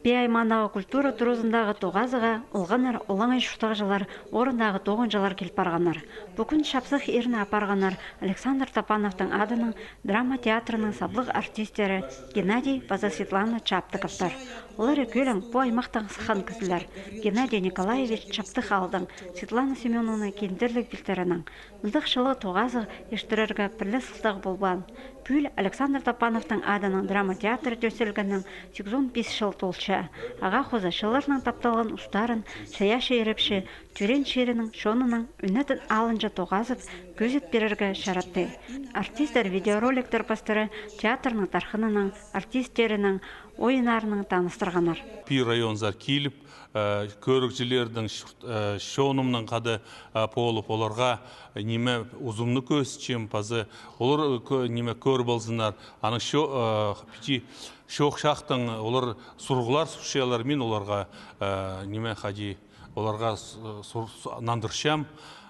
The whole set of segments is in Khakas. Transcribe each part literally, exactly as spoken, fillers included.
Пии аймаандағы культура туразындағы тоғазыға ылғаннар олаңай чуртағҷылар, орындағы тоғынҷылар кил парғаннар. Пу кӱн чапсых ирні апарғаннар Александр Топановтың адынаң драма театрының саблығ артисттері Геннадий паза Светлана Чаптыковтар. Олар ікӧлең пу аймахтаң сыххан кізілер. Геннадий Николаевич Чаптых аалдаң, Светлана Семёновна Кендірліг пилтірінең. Мындағ чылығ тоғазығ иртірерге пір ле сылтағ полбаан. Пӱӱл Александр Топановтың адынаң драма театры тӧстелгеннең сигізон пис чыл толча. Ағаа хоза чылларнаң тапталған устарын чайаачы ирепчі тӧреен чирінең, чонының ӱнетін алынҷа тоғазып, кӧзіт пирерге чаратты. Артисттер видеороликтер пастыра театрның тархынының, артисттерінің ойыннарынаң таныстырғаннар. Пір районзар киліп, э, кӧрігҷілернің чурт-, э, чонымның хада, э, полып, оларға, э, ниме, узумны кӧзітчем, паза олар, э, кӧ-, ниме, кӧріп алзыннар. Аның чо-, э, пичи чоох-чаахтаң олар сурығлар сурчалар, мин оларға, э, ниме, хайди, оларға с-, сур-, с-, нандырчам.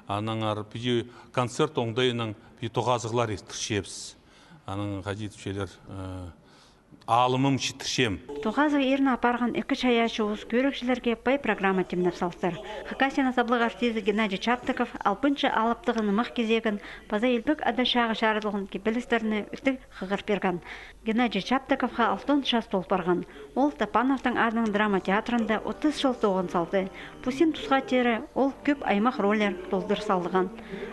Аннаңар пичи концерт оңдайынаң пичи тоғазығлар иртірчебіс. Анаң хайди тіпчелер, э, алымым читірчем. Тоғазығ ирні апарған ікі чайаачы ус кӧрігҷілерге пай программа тимнеп салтыр. Хакасияның саблығ артизі Геннадий Чаптыков алпынҷы алыптығ нымах кизегін паза Илбек Ада чааға чарыдылған кибелістерні ӱстіг хығыр пирген. Геннадий Чаптыковха алтон час тол парған. Ол Топановтың адынаң драма театрында отыс чыл тоғын салды. Пу син тусха теере ол кӧп аймах рольлер толдыр салған.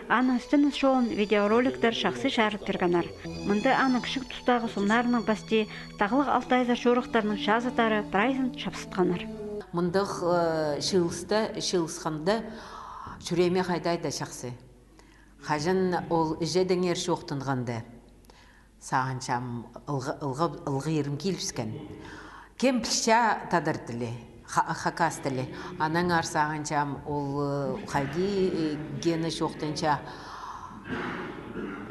Аның істеніс чолын видеороликтер чахсы чарыт пиргеннер. Мында аның кічіг тустағы сомнарының пасти тағлығ алтайзар чорыхтарның чазыттары прайзын чапсытханнар. Мындағ, э, чыылыста, чыылысханда чӱрееме хайдағ-да чахсы. Хаҷан ол іҷедеңер чоохтанғанда, сағынчам, ылғы, ылғы, ылғы ирім килібіскен. Кем пілче тадар тілі, ха-, хакас тілі. Аннаңар сағынчам, ол, э, хайди, э, гена чоохтанча,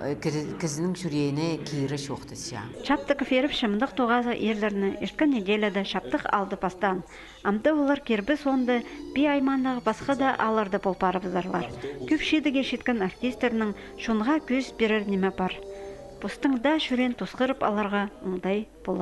э, кір-, кізінің чӱреене кире чоохтасча. Чаптыков ирепчі мындағ тоғазығ ирлерні ирткен неделяда Чаптых аалда пастаан. Амды олар Кирбі соонда Пии аймаандағы пасха даа аалларда пол парыбызарлар. Кӧп чидігге читкен артисттернің чонға кӧзіт пирер ниме пар. Постың даа чӱреен тосхырып аларға оңдай полар.